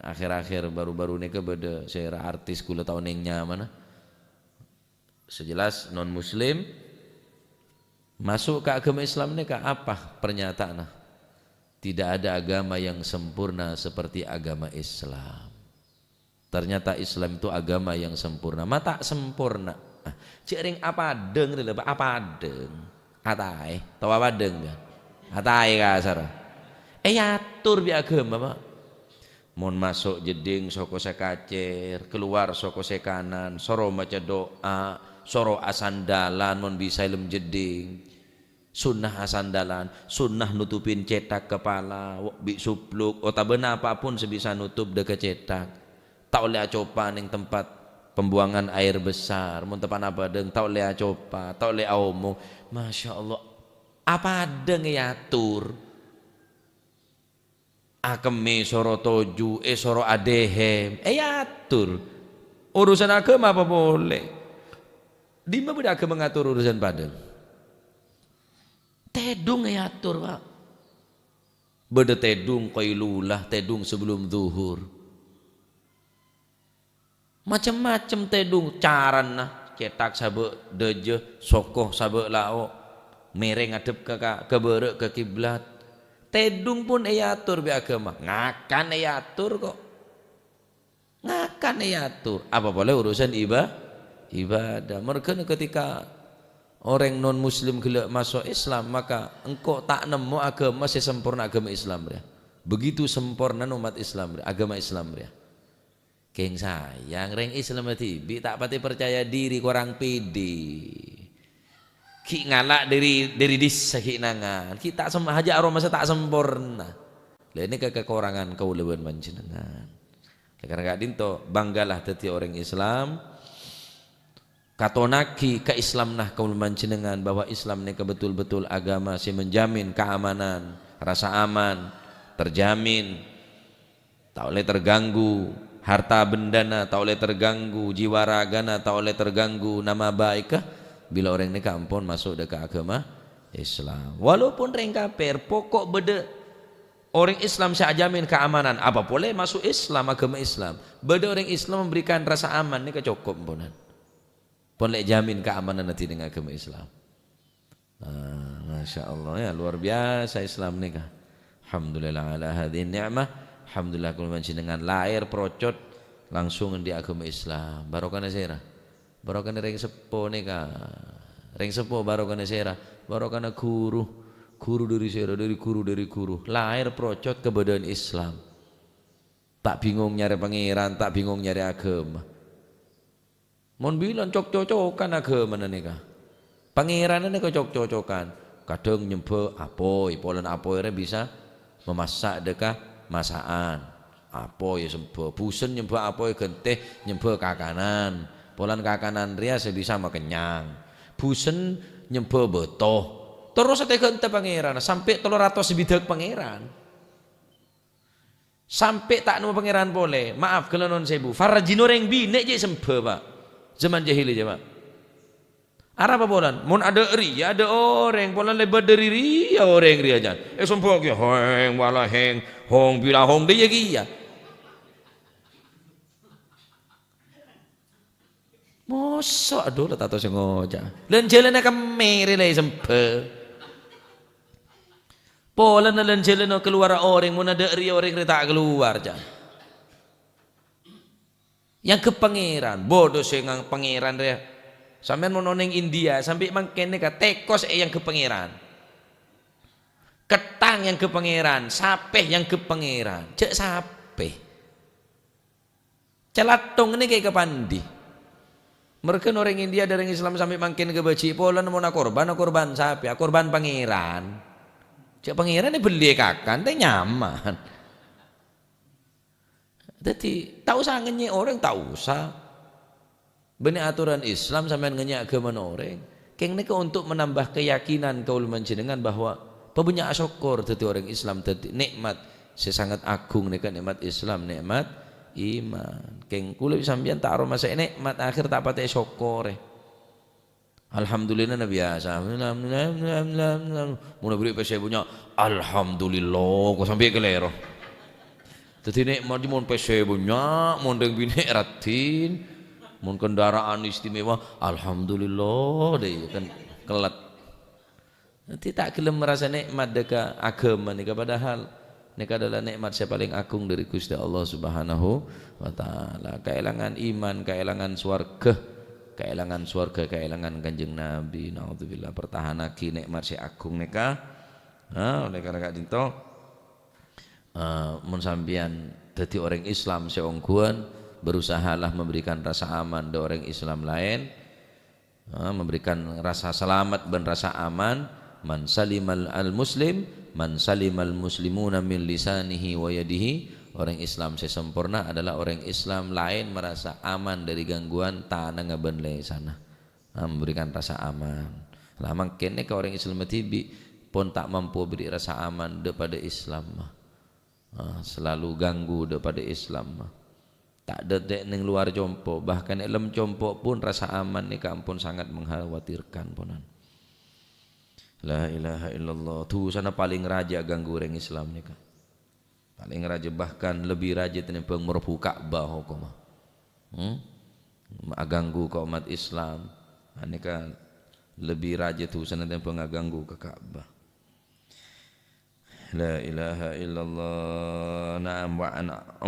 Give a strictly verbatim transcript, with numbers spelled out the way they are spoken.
Akhèr-akhèr bâru-bâru nèka bâdâ sèra artis kaulâ ta' onèng nyamana. Sè jelas non-muslim maso' ka aghâma Islam nèka apa pernyataanna? Tidak ada agama yang sempurna seperti agama Islam. Ternyata Islam itu agama yang sempurna. Ma' ta' sempurna. Ah, jhâ' rèng apadhâng rè lho, Pak, apadhâng. Ataè, tao apadhâng, kan? Ataè kasar. Èyator bi' aghâma, Pak. Mon maso' jeddhing soko sè kacèr, kalowar soko sè kanan, soro maca du'a, soro asandalan mon bisa è lem jeddhing. Sunnah asandalan, sunnah nutupin cèthak kepala, bi' subluk, otabâna apapun sè bisa nutup dâ' ka cèthak. Ta' ollè acopa neng tempat pembuangan air besar, mon teppa'na apadhâng, ta' ollè acopa, ta' ollè aomong. Masya Allah, apadhâng èyator. Akemmè soro toju', è soro adhèhèm, èyator. Urusan aghâma apa polè? Dimma bâdâ aghâma ngator urusan padhâng? Tèdung èyator, Pak. Bâdâ tèdung qailulah, tèdung sebelum zuhur. Macem-macem tèdung, caranna, cèthak sabâ' dâjâ, soko sabâ' lao', mèrèng ngadhep ka, ka, ka bârâ', ka kiblat. Tèdung pon èyator bi' aghâma, ngakan èyator ko'. Ngakan èyator, apa polè urusan iba-, ibadah. Merghâna ketika orèng non-muslim ghellâ' maso' Islam, maka engko' ta' nemmo aghâma sè samporna aghâma Islam rèya. Begitu sampornana ommat Islam rèya, aghâma Islam rèya. Kèng sayang, rèng Islam dhibi' ta' patè parcajâ dhiri, korang pèdhi. Ghi' ngala' dhâri, dhâri dhissa ghi' nangan. Ghi' ta' sem-, hajâ aromasa ta' samporna. Lha, nèka kakorangan kaulâ bân panjhennengan. Oleh karena ka'dhinto, banggalah dhâddhi orèng Islam. Katonaghi ka Islamna kaulâ panjhennengan bahwa Islam nèka betul-betul agama sè menjamin keamanan, rasa aman, terjamin, ta' ollè terganggu harta bendana, ta' ollè terganggu jiwa ragana, ta' ollè terganggu nama baikka, bilâ orèng nèka ampon maso' dâ' ka aghâma Islam. Walaupun rèng kafir, poko' bâdâ orèng Islam sè ajamin keamanan, apa polè maso' Islam, aghâma Islam. Bâdâ orèng Islam memberikan rasa aman, nèka cokop, amponan. Pon lè' jamin keamananna dhinèng aghâma Islam. Ah, Masya Allah, ya, luar biasa Islam nèka. Alhamdulillah ala hadhihi ni'mah. Alhamdulillah, kaulâ panjhennengan lahir procot langsung dâri aghâma Islam. Barokana sèra? Barokana rèng seppo nèka. Rèng seppo barokana sèra? Barokana ghuru. Ghuru dâri sèra? Dâri ghuru, dâri ghuru. Lahir procot kabâdâ'ân Islam. Ta' bingung nyarè Pangèran, ta' bingung nyarè aghâma. Mon bilân cok-cocokan aghâmana nèka. Pangèranna nèka cok-cocokan. Kadhâng nyembhâ apoy, polana apoy rè bisa mamassa' dâ' ka masakan. Apoy sembhâ, bhusen nyembhâ apoy ghântè nyembhâ kakanan. Polana kakanan rèya sè bisa makennyang. Bhusen nyembhâ bâto. Terros èghântè Pangèranna, sampè' tello ratos bidhâk Pangèran. Sampè' ta' nemmo Pangèran polè. Maaf, ghellâ' non sèbu. Farajina orèng binè' jhâ' sembhâ, Pak. Zaman jahiliyah, Pak. Arapa polana? Mon adâ' rèya, adâ' orèng. Polana lèbât dâri rèya orèng rèya, jhân. Èsembhâ kèya, heng, wala heng, hong, bila hong, dâ' iyâ kèya. Moso', adhu, la tato sè ngoca'. Lan-jhâlânna kemmè rè la èsembhâ. Polana lan-jhâlânna kalowar orèng, mon adâ' rèya orèng rè ta' kalowar, ca'. Èangghep Pangèran, bâdâ sè ngang Pangèran rè. Sampèyan mon onèng India, sampè' mangkèn nèka tèkos èangghep Pangèran. Ketthang èangghep Pangèran, sapè èangghep Pangèran. Jhâ' sapè. Calathong nèka èkapandi. Merghâna orèng India dâreng Islam sampè' mangkèn kabâji', polana mon akorban, akorban sapè, akorban Pangèran. Jhâ' Pangèran èbelliyâ kakan, ta' nyaman. Dhâddhi, ta' osa ngènyè' orèng, ta' osa. Bânnè atoran Islam sampèyan ngènyè' aghâmana orèng. Kèng nèka untuk menambah keyakinan kaulâ panjhennengan bahwa pabânnya' asokkor dhâddhi orèng Islam, dhâddhi nè'mat sè sanget aghung nèka nè'mat Islam, nè'mat iman. Kèng kaulâ bi' sampèyan ta' aromasa nè'mat, akhèr ta' patè sokkorè. Alhamdulillahna biyasa. Mon aberri' pèssè bânnya', alhamdulillah, kok sampè' kalèro. Dhâddhi nè'mat mon pèssè bânnya', mon rèng binè' raddhin, mon kendaraan istimewa, alhamdulillah, dâ' iyâ kan kellet. Dhâddhi ta' ghellem marasa nè'mat dâ' ka aghâma nèka, padahal nèka adalah nè'mat sè palèng agung dâri Ghustè Allah Subhanahu wa Ta'ala. Kaèlangan iman, kaèlangan sowarghâ, kaèlangan sowarghâ, kaèlangan Kanjeng Nabi. Naudzubillah, pertahanaghi nè'mat sè agung nèka. Nah, oleh karena ka'dinto, Eh, mon sampèyan dhâddhi orèng Islam sè ongghuwân, berusahalah memberikan rasa aman dâ' orèng Islam laèn, eh, memberikan rasa selamat bân rasa aman. Man salimal al muslim, man salimal muslimuna min lisanihi wa yadihi. Orèng Islam sè samporna adalah orèng Islam laèn marasa aman dâri gangguan tanangnga bân lèsanna. Ah, memberikan rasa aman. Lah, mangkèn nèka orèng Islam dhibi' pon ta' mampu bèrri' rasa aman dâ' padâ Islam, ah. Ah, selalu ganggu dâ' padâ Islam, ah. Ta' dâddhi neng luar compo', bahkan è lem compo' pun rasa aman nèka ampon sangat mengkhawatirkan, ponan. La ilaha illallah. Dhusana palèng rajâ ganggu orèng Islam nèka. Palèng rajâ, bahkan lebbi rajâ tènèmbhâng marobbhu Ka'bah hokomma. Hmm? Aganggu ka ommat Islam. Anèka lebbi rajâ dhusana tènèmbhâng aganggu ka Ka'bah. La ilaha illallah. Na'am wa ana.